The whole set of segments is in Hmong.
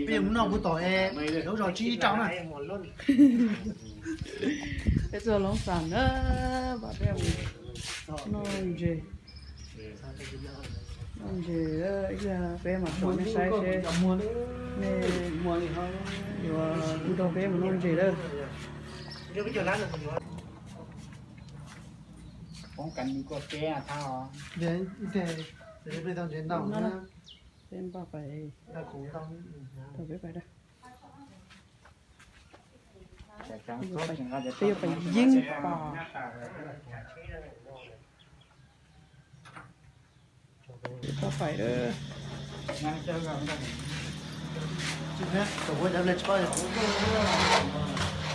Peb mus noj kuv tom es lub zos tsib rau na. Peb txog Loob Xam na, peb mus noj ntses. Noj ntses, ib pliag peb mam tsom nej saib seb nej yuav mus nrog peb mus noj ntses lawm. Peb npaj pais, thaum peb pais da. Peb yuav pais yeeb pas. Peb pais da.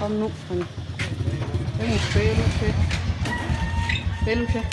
Ob nub, peb mus peb lub tsheb, peb lub tsheb.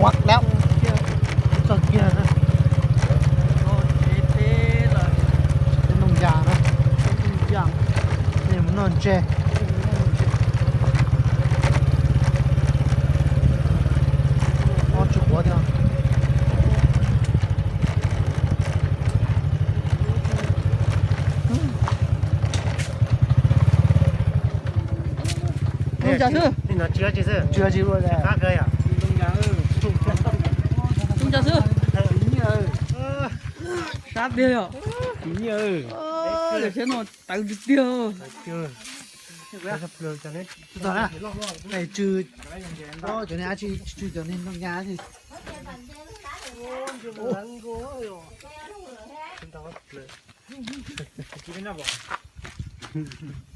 Pab lawm. Txog kiag na. Tsev Noog Yas na. Mus noj ntses. Ob tsis quav thiab. Noog Yas xwb. Tsis ua tsis ua. Noog Yas xwb. Sab tiag yom. Yam thiab no tawv tiag tiag. Tsw, cov niag dab tsi, tsw cov niag Noog Yas.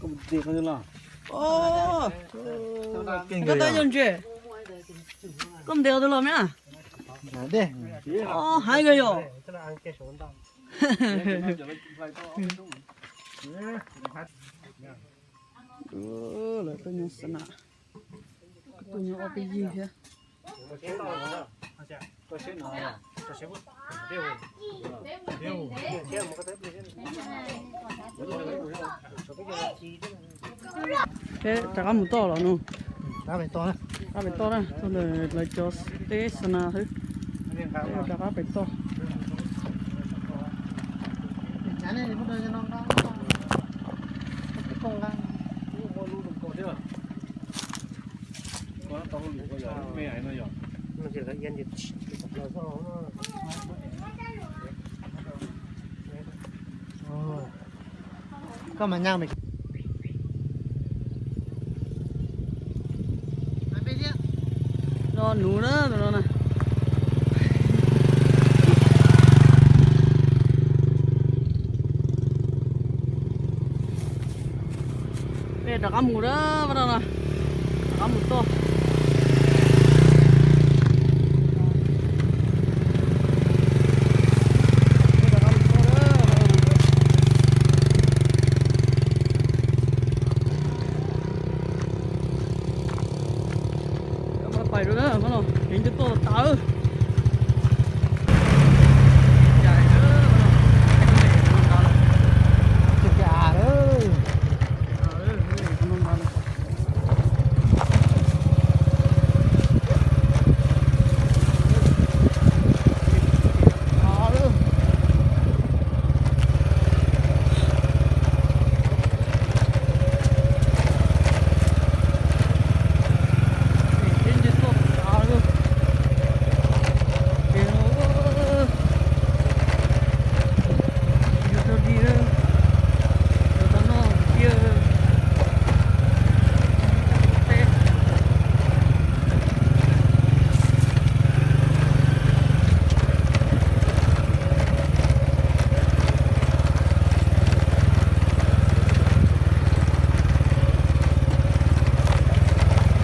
Koj ntes qhov twg los? Koj ntses, koj mus ntes qhov twg los me? Haib kawg yom. Lawv tuaj nyob xwb na. Kuj tuaj nyob ob peb yig thiab. Peb rov qab mus toj los no. Rov qab pem toj na, tuaj ntawm lawv cov teb xa na xwb. Peb rov qab pem toj. Koj mas nyaj me. No nuv na, tus no na. Peb rov qab mus na, rov qab mus toj. Pais rau na, kev nce tuaj tas.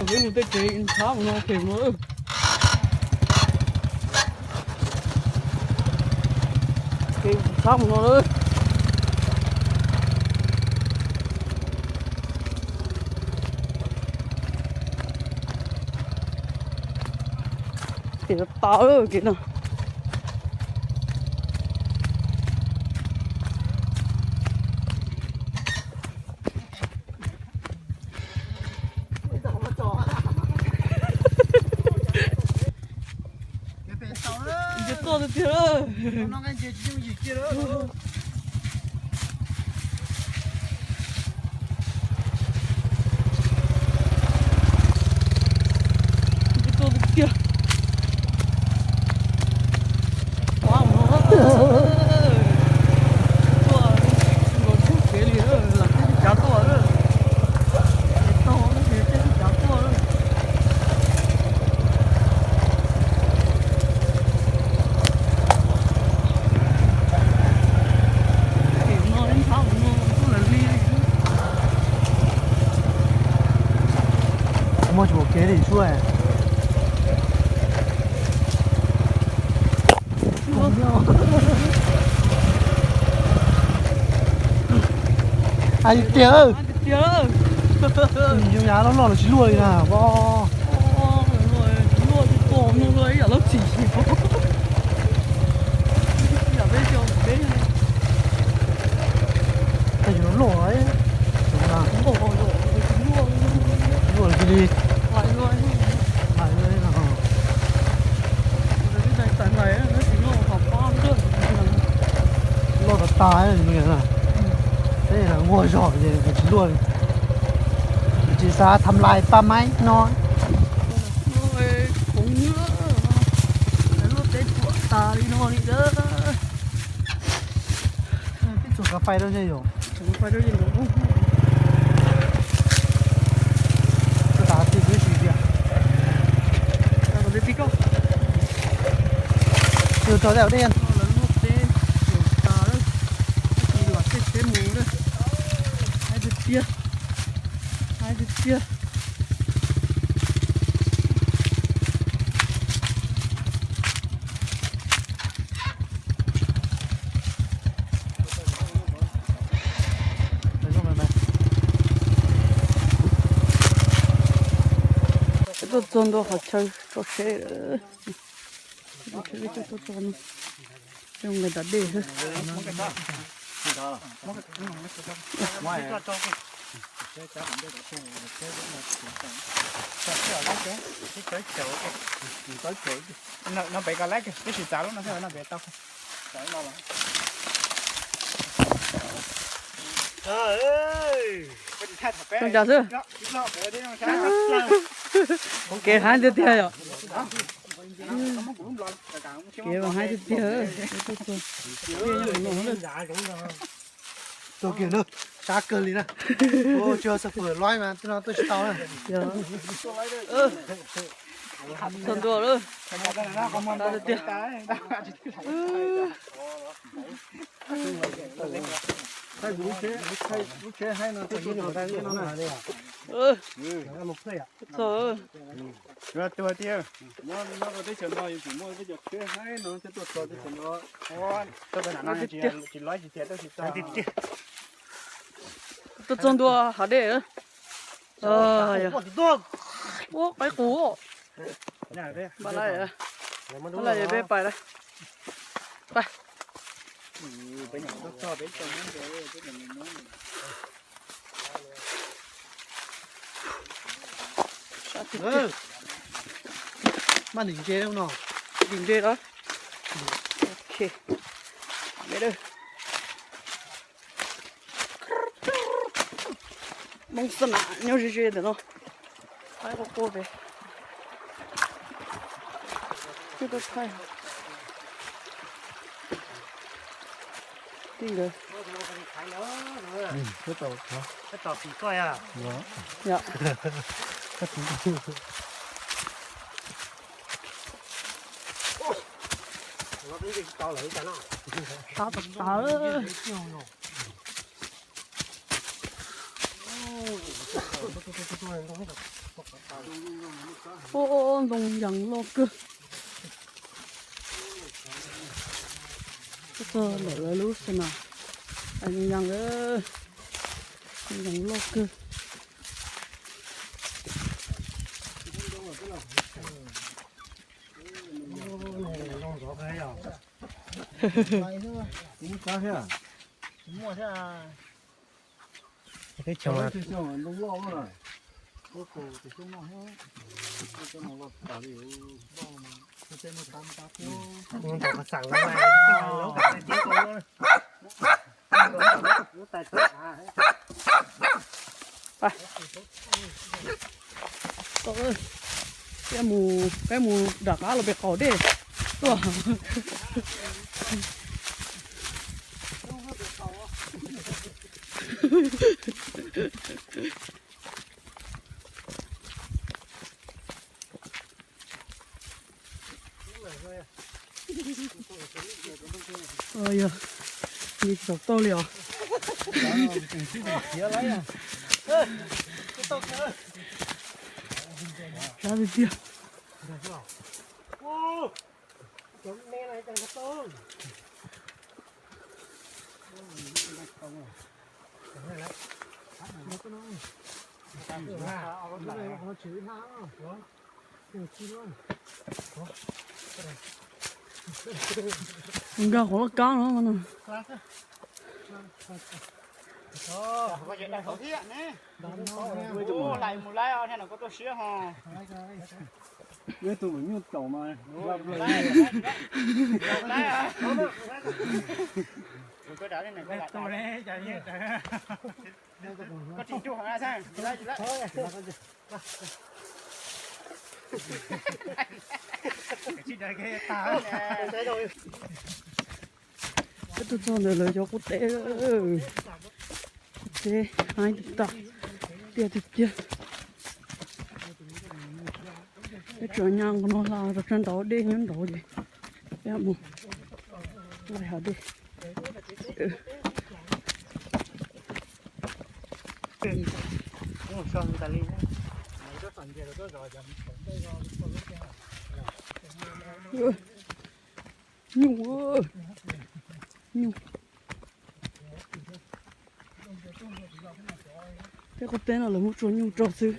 Peb mus tej tsev txhab mus no, phem no. Phem txhab mus no lawm. Phem tas lawm kev no. Nce tuaj tiag tiag. Nce tuaj tiag tiag. Tuaj, tuaj txog kev li, lam cav tuaj, cav tuaj. Muaj tsis pom kev li sua. Hais tiag, zoo yav loj loj los tsis luaj li na, pom. Luaj tsis pom no, luaj ib yam loj Tas, teb nquag zog ces tsis luaj li. Tsis xav tham lais pab maib no. Khoov luaj, luaj teb tuam tas li no li. Tib txuas kav fais rau yom. Tib txuas kav fais rau yom. Tus tau tej dej, lawv luaj teb tuam tas lawm, tsis lam tej teb mus lawm. Haib tiag tiag, haib tiag tiag. Tuaj txog ntua qhov chaw tso tsheb. Tuaj tso nqes nram dej xwb. Tsis txav lub no thiab, no pem tau. Zoo cas xwb? Kev haib tiag tiag yom. Kev mas haib tiag tiag. Tuaj kiag na, sab kawg li na. Tsis yog xab fwm loib mas tej no tuaj tsis tau na. Txog ntua lawm. Tiag. Txog. Tuaj txog ntua hav dej. Ua qaib qus. Peb pais lawm. Pais. Maj dim ntse no. Dim ntse los. Ok. Moob xab nam nyob ze ze ntawm no. Qaib quaj quaj pem. Twb tuaj thaij. Tij nkawd. Yom. Sab tas tas. Ub, ntoo yees loj kawg. Txog ntawm lawv lub xab nam, ntoo yees, ntoo yees loj kawg. Teb chaws Peb mus, peb mus nram qab los pem qaum dej tuaj. Yog, nws tsis tau tau li os. Sab tiag tiag. Nkag qhov loj kab no. Lais mus laib thiab no koj tuaj siab ho. Tus nyuj tsaus mas. Peb tuaj txog ntawm lawv cov qub teb, teb haib tas, tiaj tiag tiag. Peb tsuas nyab nkaus no hla rau sab nraud, dej nyob nraud ces peb mus laij hav dej. Nyuj, nyuj. Tej qub teb no lawv muab tsua nyuj rau xwb,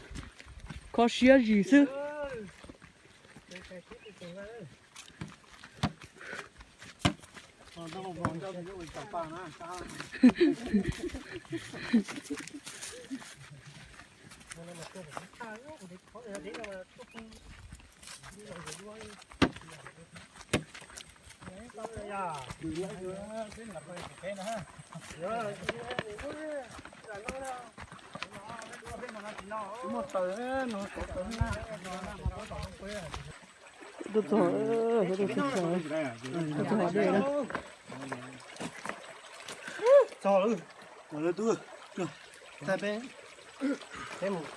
kho siab zim xwb. Tuaj txog, tuaj txog hav dej na. Txog lawm, peb, peb mus.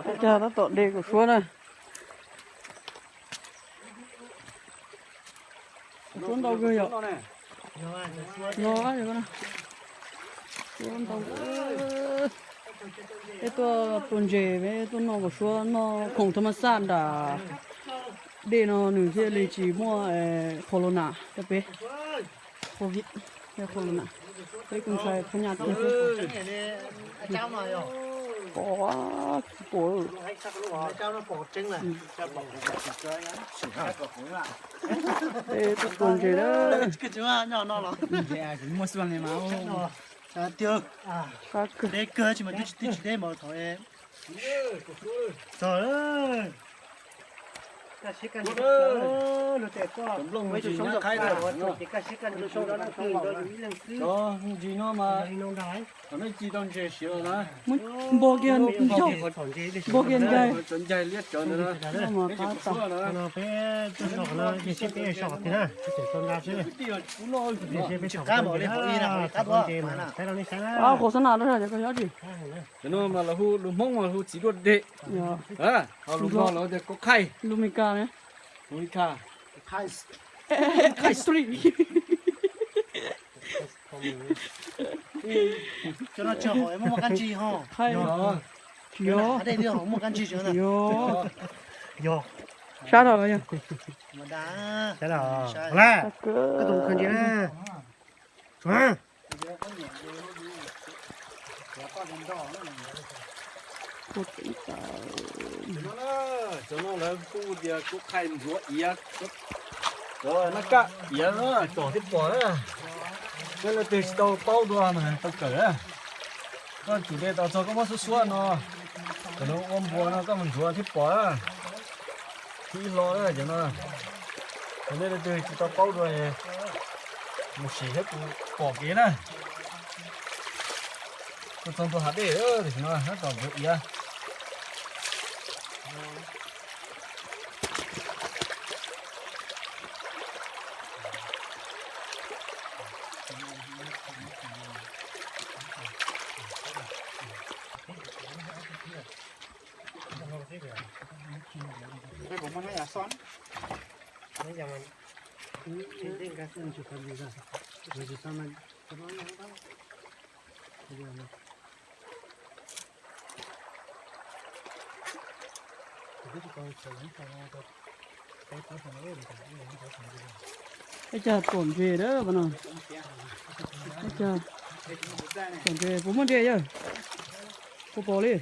Cog tab tom de kaum suab na. Suab ntau kawg yom. Los, suab ntau. Peb tuaj tua ntses, peb tuaj noj kaum suab, noj khoom thas mas xaj nram dej no nws thiaj li tsis muaj corona rau peb. Covid, corona. Peb kuj ntshai phab nyaj tiag. Pom, tsis pom. Peb tuaj tua ntses na. Qab kawg. Cov ntsis no mas thaum nej ci tau ntses siav los na, npog kiag, npog kiag ncaig, cov ncaig liab tsawv ntawd na, peb tsis pom suab na. Qhov xab nas rau cov koj nyob tsis. Cov no mas lawv hu, lus Hmoob mas lawv hu txiv duaj deg, ho lus Nplog lawv tias kaub qhaij, lus Meskas na, lus Meskas. Cov no tsis hom muaj kab ntsig ho. Yog, sab dhau los yog. Cov no lawv kuj tias kaub qhaij ntxuav iav, cov nab kaj iav tsom thiab pom na. Peb leej twg tsis tau paub dua mas tau kawm na. Koj tsum de tos txog koj muab suab suab no, kom nws ua npuas no koj mus ntxuav thiab pom na. Ib hlo na cov no. Yog nej leej twg tsis tau paub dua, mus sim thiab kuv pom kev na. Tuaj txog ntua hav dej tam sim no tab tom ntxuav iav. Ib cag tuam ntses na no. Ib cag tuam ntses, puas muaj ntses yawg? Puas pom li?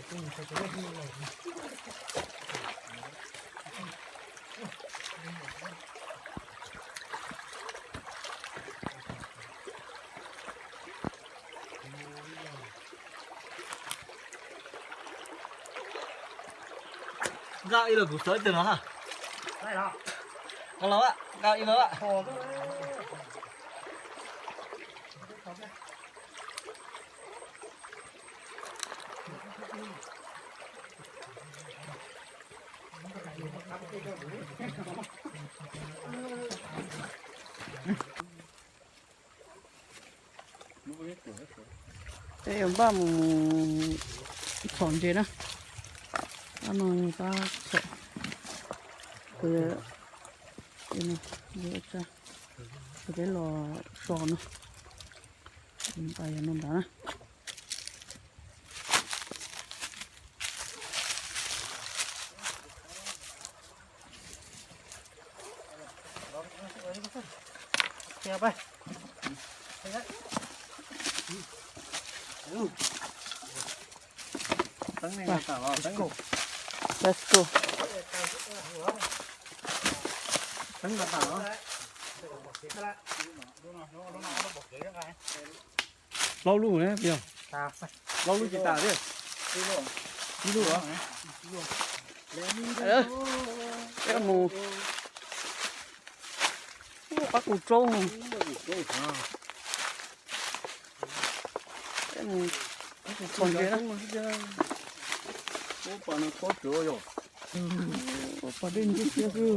Nqa ib los kuv xov ib tug no ha. Nqa los, nqa ib los. Peb yuav npaj mus txhom ntses na. Pab no pab txhom, kuv, kuv peb los so no. Npaj yog no ntag na. Let's go. Laub lub ne, laub lub tsis tas thiab. Ib lub os. Peb mus. Ua qab kuv tsaub. Peb mus txhom ntses na. Ua pas dej ntsuab xiab xwb.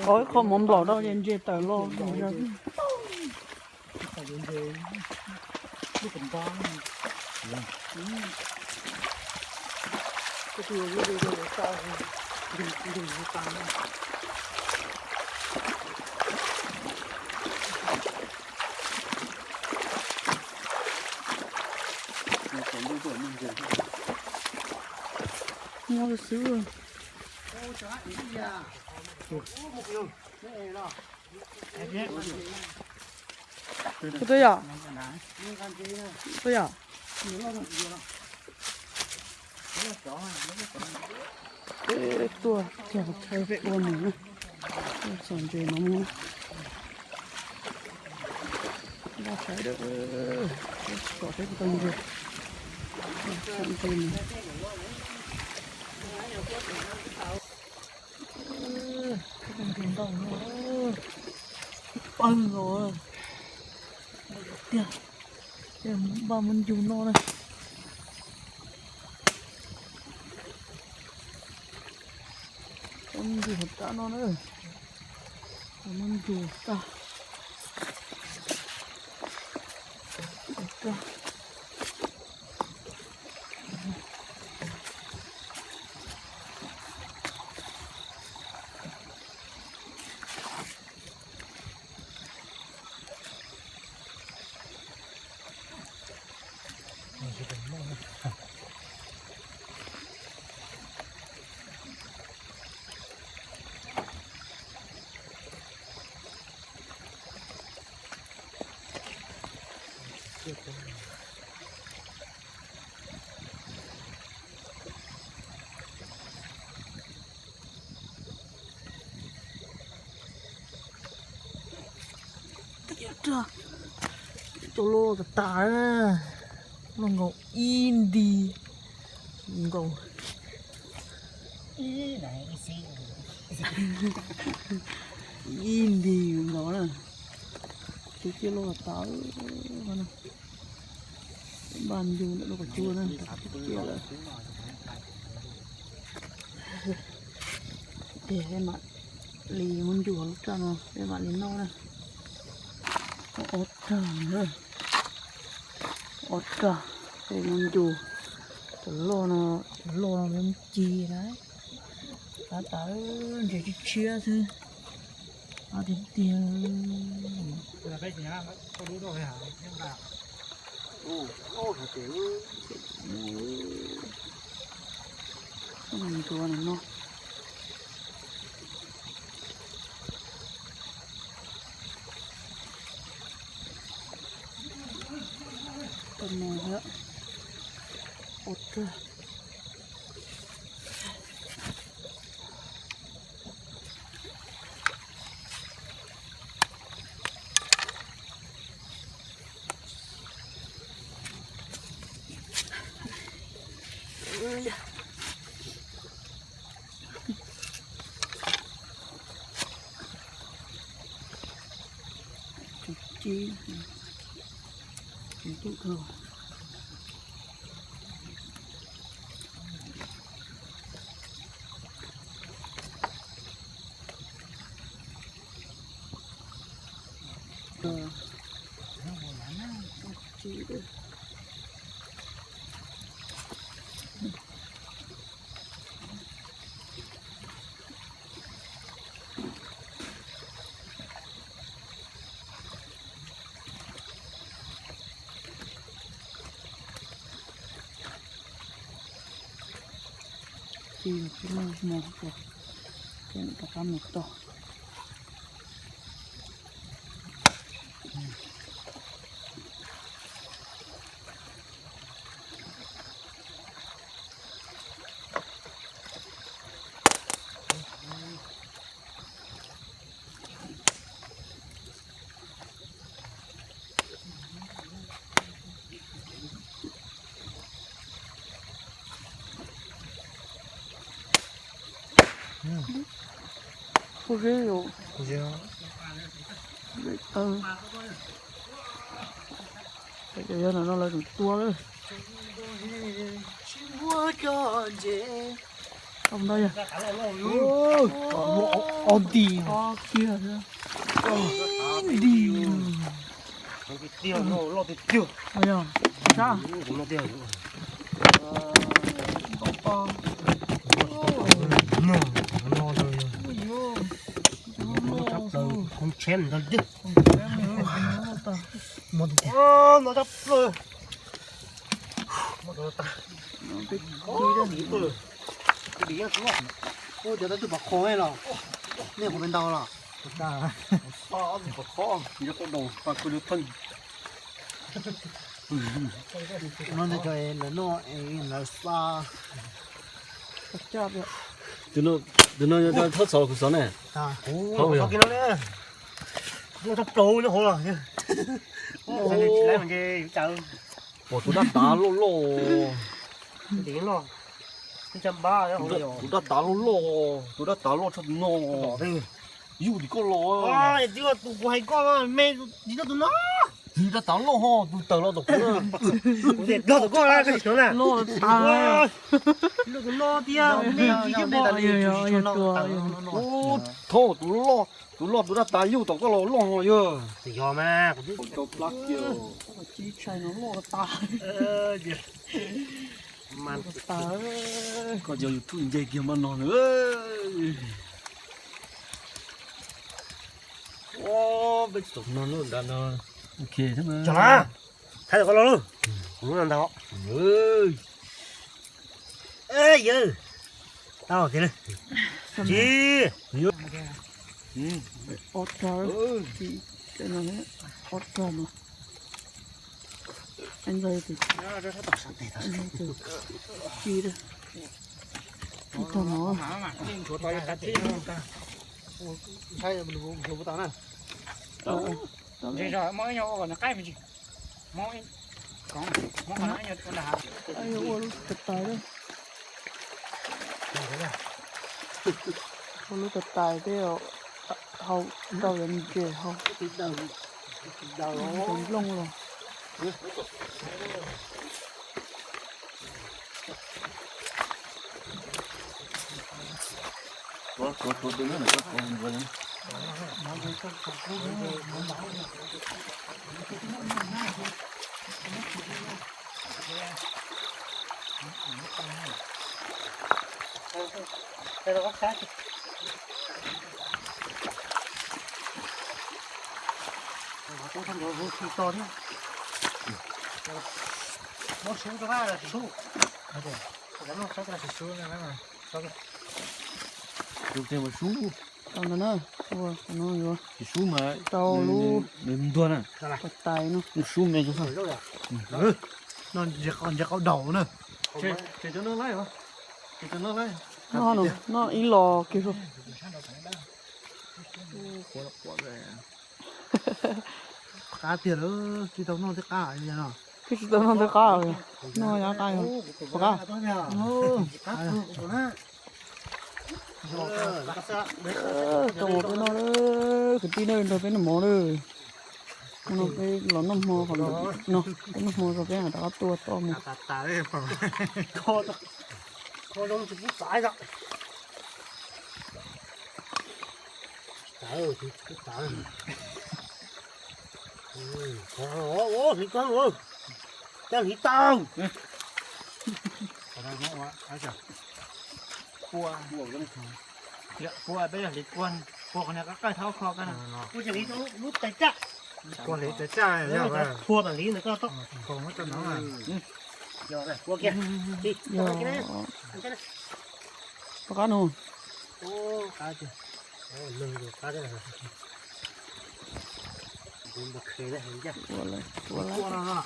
Qhov ib qho mov nplaum rau ces ntses tawm los. Nyob xwb. Ua tuaj yom? Tuaj yom? Peb tuaj txog qhov chaw peb ua mus na. Tuaj txog ntses no mus. Npaj sawv daws tsom peb tau ntses. Txhom ntses mus. Ntses ntau no, pawg los tiag. Npaj muab ncug noj na. Muab ncug hauv rab no na. Muab ncug tag. Cov loj tas tas, loj nkaus ib nti, nkaus ib nti nkaus na. Tus ciaj loj tas tas. Npaj ncug ntawm lub qhov cub na, cia lawm. Ces peb mam li muab ncug lub raj no peb mam li noj na. Ob rag na, ob rag, peb muab ncug. Cov loj no, cov loj no peb muab ci na. Tab tom ntses tshiab tshiab xwb. Tiag tiag. Ntsuav no. Tus no thiab. Ua rag. Ib, tus tub dhau. Ces tsis muaj hmo rau ces rov qab mus tod. Kuv zib yus. Kuv zib. Yog no no lawv tus tua lawm. Tsis muaj cov ntses. Ob nti. Ob nti. Tiag, loj tiag tiag. Yog, sab. Kuv no tiag. Khoob tsheb ntawd twg. No sab plaws. Cov tau tus pom qhov los, nej qhov pem ntau los. No ntawd cov lawv noj lawv xa. Tus no yog thawj xov los kuv xov ne? Thawj xov kiag no ne. Noj tshaj plaws nyob hauv los. Pom tus dab tav loj loj. Tus dab tav loj loj, tus dab tav loj tshaj no. Yug tim koj los. Tus kuv hais koj me tim no tus no. Tus dab tav loj ho tus tawm los tom kuv. Kuv tias loj tom koj na, koj tsis xyov na. Loj tas. Loj tus no tiag, me tsis coj pom. Thaub tus loj, tus loj tus dab tav yug tom koj los loj ho yog. Tsis yog mas, kuv twb tau plab kiag. Tsis tshais no loj tas. Koj cov YouTube nce kiag mas no na. Peb tsis tau no lub nrad no. Ok, thaij koj lo lub. Lub no ntag. Yawg, tau tiag li. Tsis. Ob rog, ob rog no. Ib rog no. Ua lub tav tais, ua lub tav tais tej hau rau cov ntses hau, cov nplooj los. Muab sub rau qab sub. Tus tej mus sub. Tau ntawd na, ua no yuav tsis sub mas tau lub nws ntuag na. Tais no mus sub me no. No ntses qau daus na. Ces cov no laib, ces cov no laib. No, no ib los kiag. Qab tiag lawm, tsis tau noj tej qab no. Twb tsis tau noj tej qab os, noj yav qab yog pom qab. Tau ua peb noj, kwv tij na, nrog peb noj mov na. No peb los noj hmo qhov ntawd no, peb noj hmo rau peb rov qab tua toj mus. Hliv koj, coj hliv tau. Pua, peb hliv pua, pua qhov niag qab qawj thaub kho koj na. Pua hliv lub tais tsaj. Pua hliv tais tsaj, pua mam hliv ntawm koj toj. Pua kiag. Rov qab no. Ua lawm, ua lawm.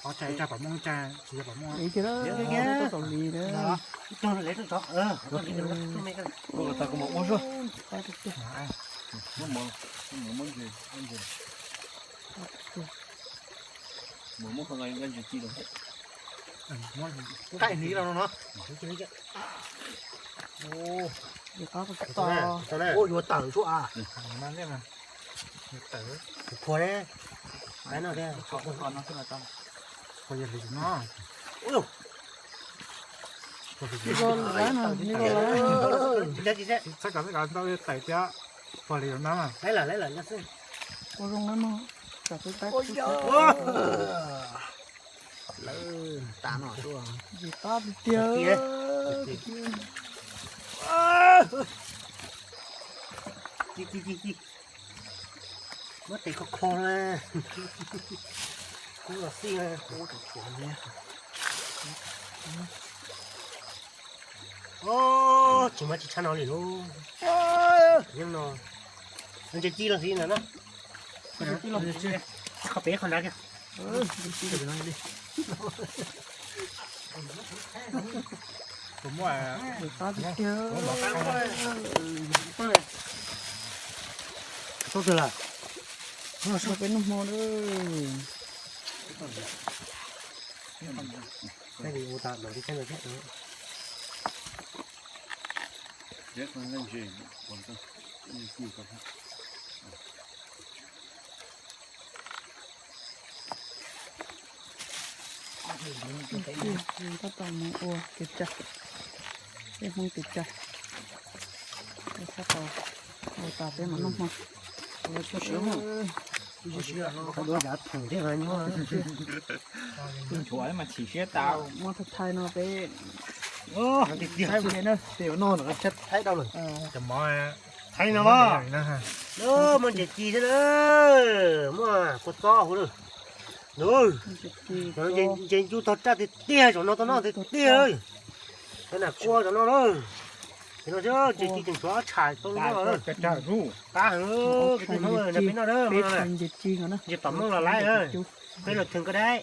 Qhov tsa ib tsa pom muaj tsa, tsis yog pom muaj. Ib tug li na. Ib tug li na. Ua tau kuv mam ua zuaj. Mus muab qhov nqaij ntses ci los. Qaij hliv los no no. Ua yuav tawm suab a. Tawm. Kuv qhuas ne. Qhuas yog hliv no. Ua zoo lawm mog, tsam peb tab lawm tas no tuaj. Nce qab tiag tiag. Muab tes kho kho na. Kub los xij, kub tshuav tshuav ntxiv. Tsis muaj tsis tshaj no li lauj. Nyob no ntses ci los xij ntawm no. Qhov pem qhov nrad kiag. Tus muaj, tau twg lawm? Peb noj hmo na. Tab tom mus ua kev cai, peb Hmoob kev cai, peb sab tau ua tas peb mam noj hmo. Tus nchuav mas chim siab tau. Muab thaij thaij no peb saib ua ke na, peb yuav noj no thaij tau lawm. Cov mov thaij no mas, muaj ntses ci thiab na, muaj kua txob hauv na. Ntses ncu tog raj tiag tiag, zaum no tau noj tiag tiag. Cov nam kua zaum no na. Ces no ntses ci tseem tshuav ob tshais tau noj. Qab heev, kwv tij Hmoob, peb noj ntses ci no na. Ntses pam mooj los laib, peb los thwm koj dab.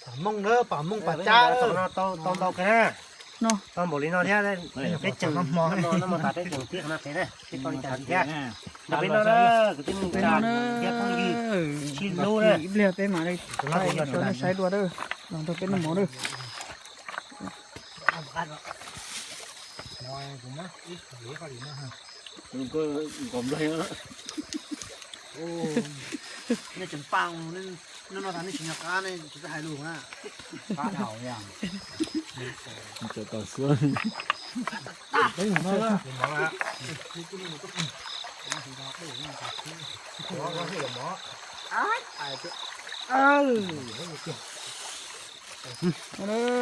Pam mooj na, pam mooj pam tsab, tau ntau kawg na. Tau npaum li no thiab, peb tseem noj hmo, noj hmo tas peb tseem tib qhov no pem na, peb tau li cas thiab. Nrog peb noj na, kwv tij neej tsa thiab phooj ywg sib hlub na. Ib pliag peb mam li thaij rau nej saib dua na, los nrog peb noj mov na. Nej tseem pab, nej no tas nej tsis nco qab ne, tsis txawj hais lus na. Qab dhau ya. Tseem tom xuab.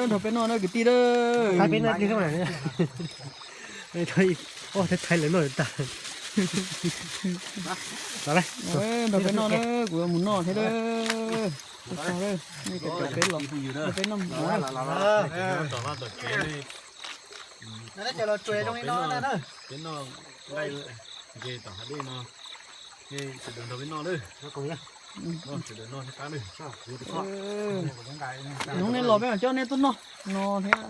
Nrog peb noj na kwv tij na. Thaij lawv noj tag. Nrog peb noj na, kuv yuav mus noj thiab na. Nej cov peb los, peb noj mov. Peb noj nqaij ntses tom hav dej no, nej sawv daws nrog peb noj lawm. Sawv daws noj thiab qab lawm. Hnub nej los peb mam coj nej tuaj noj no thiab.